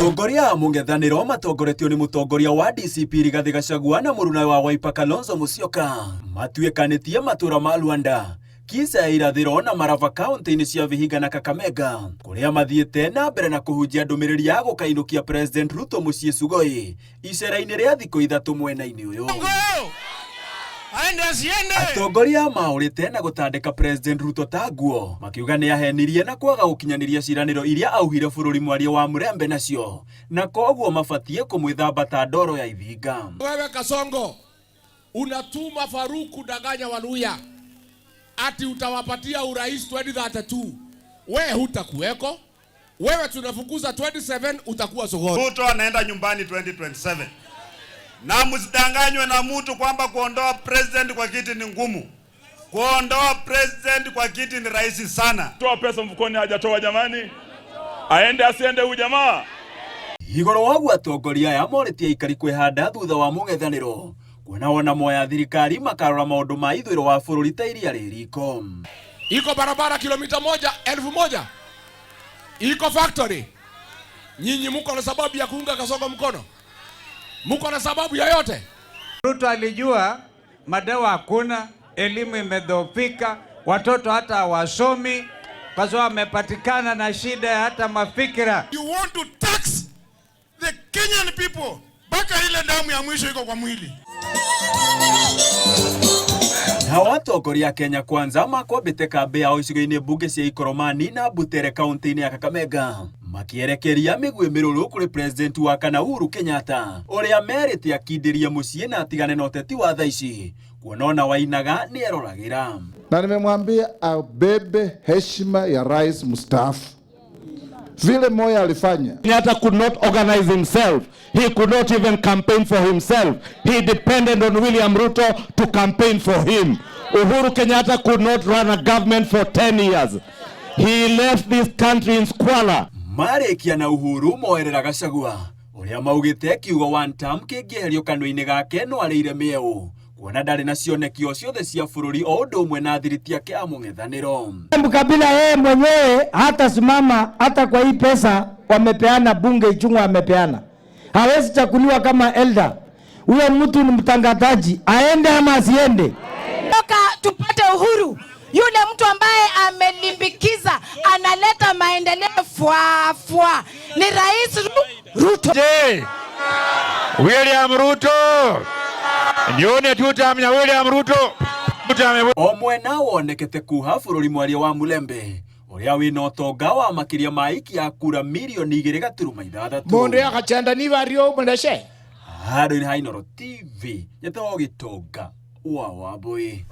Atongoria a mũng'ethanĩro matongoretio nĩ mũtongoria wa DCP Rigathĩ Gachagua na mũruna wa Wiper Kalonzo Musyoka matuĩkanĩtie matũra ma Luanda, Kisa ya irathĩro na Maraba kaunti-inĩ cia Vihiga na Kakamega kũrĩa mathiĩte na mbere na kũhunjia ndũmĩrĩri ya gũkainũkia President Ruto mũciĩ Sugoi icera-inĩ rĩa thikũ 3 mwena-inĩ ũyũ. Atongoria maũrĩte na gũtandĩka President Ruto ta nguo makiuga nĩ ahenirie na kwaga gũkinyanĩria ciĩranĩro iria auhire bũrũri mwaria wa Murembe nacio na koguo mabatiĩ kũmwĩthamba ta ndoro ya ithinga. Wewe Kasongo unatuma Faruku danganya Waluya ati utawapatia urais 2032. Wewe hutakuweko. Wewe tunafukuza 27 utakuwa sokoni. Ruto anaenda nyumbani 2027. Na msidanganywe na mtu kwamba kuondoa president kwa kiti ni ngumu. Kuondoa president kwa kiti ni rahisi sana. Toa pesa mfukoni, hajatoa jamani. Aende asiende huyu jamaa. Igoro waguo atongoria aya morĩtie aikari kwĩhanda thutha wa mũng'ethanĩro kuona wona moya thirikari makarora maũndũ ma ithũĩro wa bũrũri ta iria rĩ riko. Iko barabara kilomita 1,000. Iko factory. Nyinyi mko na sababu ya kuunga Kasongo mkono? Mko na sababu yoyote? Ruto alijua madawa hakuna, elimu imedhoofika, watoto hata hawasomi kwa sababu wamepatikana na shida hata mafikira. You want to tax the Kenyan people mpaka ile damu ya mwisho iko kwa mwili. Nao atongoria a Kenya Kwanza makwambĩte kambĩ yao icigo-inĩ mbunge cia Ikoromani na Butere kaunti-inĩ ya Kakamega makĩerekeria mĩguĩ mĩrũrũ kũrĩ president wa kana Uhuru Kenyatta ũrĩa merĩte akindĩrie mũciĩ na atigane na ũteti wa thaa ici kuona ona Wainaga nĩ eroragĩra. Na nimemwambia abebe heshima ya rais mstaafu vile Moi alifanya. Kenyatta could not organize himself. He could not even campaign for himself. He depended on William Ruto to campaign for him. Uhuru Kenyatta could not run a government for 10 years. He left this country in squalor. Marĩkia na Uhuru moerera Gachagua ũrĩa maugĩte kiugo one term kĩngĩeherio kanua-inĩ gake no arĩire mĩeũ kuona ndarĩ na cioneki o ciothe cia bũrũri o ũndũ ũmwe na thiriti ake a mũng'ethanĩro. Mkabila yeye mwenyewe hata simama hata kwa hii pesa wamepeana, bunge Ichung'wa amepeana, hawezi chaguliwa kama elder. Huyo mtu ni mtangazaji, aende ama asiende? Toka tupate uhuru, yule mtu ambaye amelimbikiza analeta maendeleo fwa fwa ni Rais Ruto. Je, William Ruto nione tuta mnya William Ruto. O mwena wonekete kuha bũrũri mwaria wa Mulembe ũrĩa wĩna ũtonga wa makĩria ma aikia kura mirioni 2.6. Mundu yakachenda ni vario muleshe. Handũ-inĩ ha Inooro TV nyetagwo Gĩtonga wa Wambui.